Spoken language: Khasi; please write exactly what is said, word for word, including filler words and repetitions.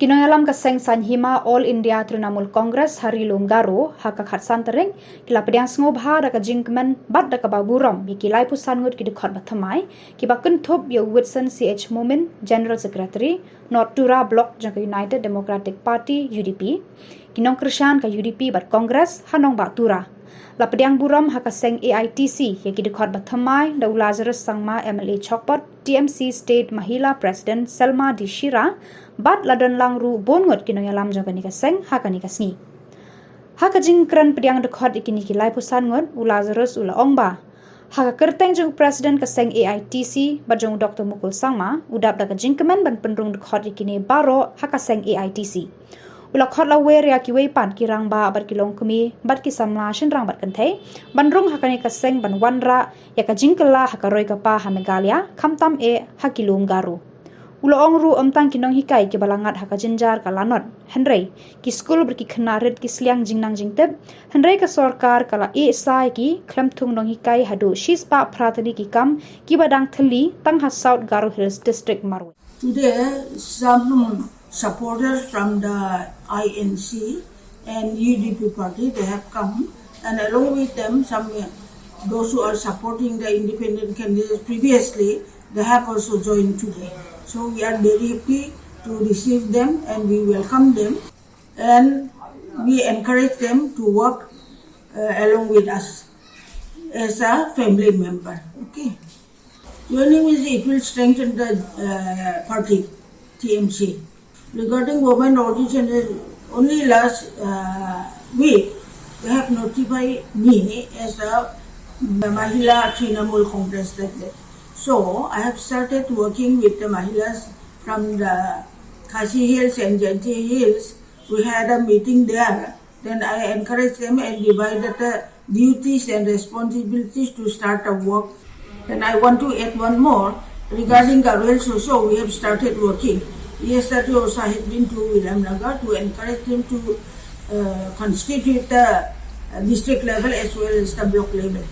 Ki nongïalam ka seng Saiñ Hima All India Trinamool Congress ha Ri Lum Garo ha ka khatsan tarik ki la pdiang sngewbha da ka jingkmen bad da kaba burom ïa ki laiphew san ngut ki dkhot ba thymmai kiba kynthup ïa u Whitson C H Momin, General Secretary, North Tura Block jong ka United Democratic Party, U D P, ki nongkyrshan ka U D P bad Congress ha Nongbah Tura. La pdiang burom ha ka seng A I T C ïa ki dkhot ba thymmai da u Lazarus Sangma, M L A Chokpot, T M C State Mahila President Selma D Shira, bad la don lang ruh bun ngut ki nongïalam jong kane ka seng ha kane ka sngi. Ha ka jingkren pdiang dkhot ïa kine ki laiphew san ngut, u Lazarus u la ong ba ha ka kyrteng jong u President ka seng A I T C bad jong u Doctor Mukul Sangma, u dap da ka jingkmen ban pynrung dkhot ïa kine baroh ha ka seng A I T C. U la khot lawei ïa kiwei pat ki rangbah bad ki longkmie bad ki samla shynrang bad kynthei ban rung ha kane ka seng ban wanrah ïa ka jingkylla ha ka roi ka par ha Meghalaya, khamtam eh ha ki lum Garo. U la ong ruh ym tang ki nonghikai kiba la ngat ha ka jynjar ka lanot, hynrei ki skul bad ki khynnah rit ki sliang jingnang jingtip, hynrei ka sorkar ka la ïeh sa ïa ki khlem thung nonghikai haduh shispah phra tylli ki kam kiba dang thylli tang ha South Garo Hills District marwei. Today, some supporters from the I N C and U D P party, they have come, and along with them, some, uh, those who are supporting the independent candidates previously, they have also joined today. So we are very happy to receive them and we welcome them, and we encourage them to work, uh, along with us as a family member. Okay. Joining with it will strengthen the, uh, party, T M C. Regarding women audition, uh, only last, uh, week, they have notified me as a Mahila Trinamool Congress like that. So I have started working with the Mahilas from the Khasi Hills and Jaintia Hills. We had a meeting there. Then I encouraged them and divided the duties and responsibilities to start a work. And I want to add one more regarding Garo Hills also, we have started working. Yesterday also I had been to Williamnagar to encourage them to, uh, constitute the, uh, district level as well as the block level.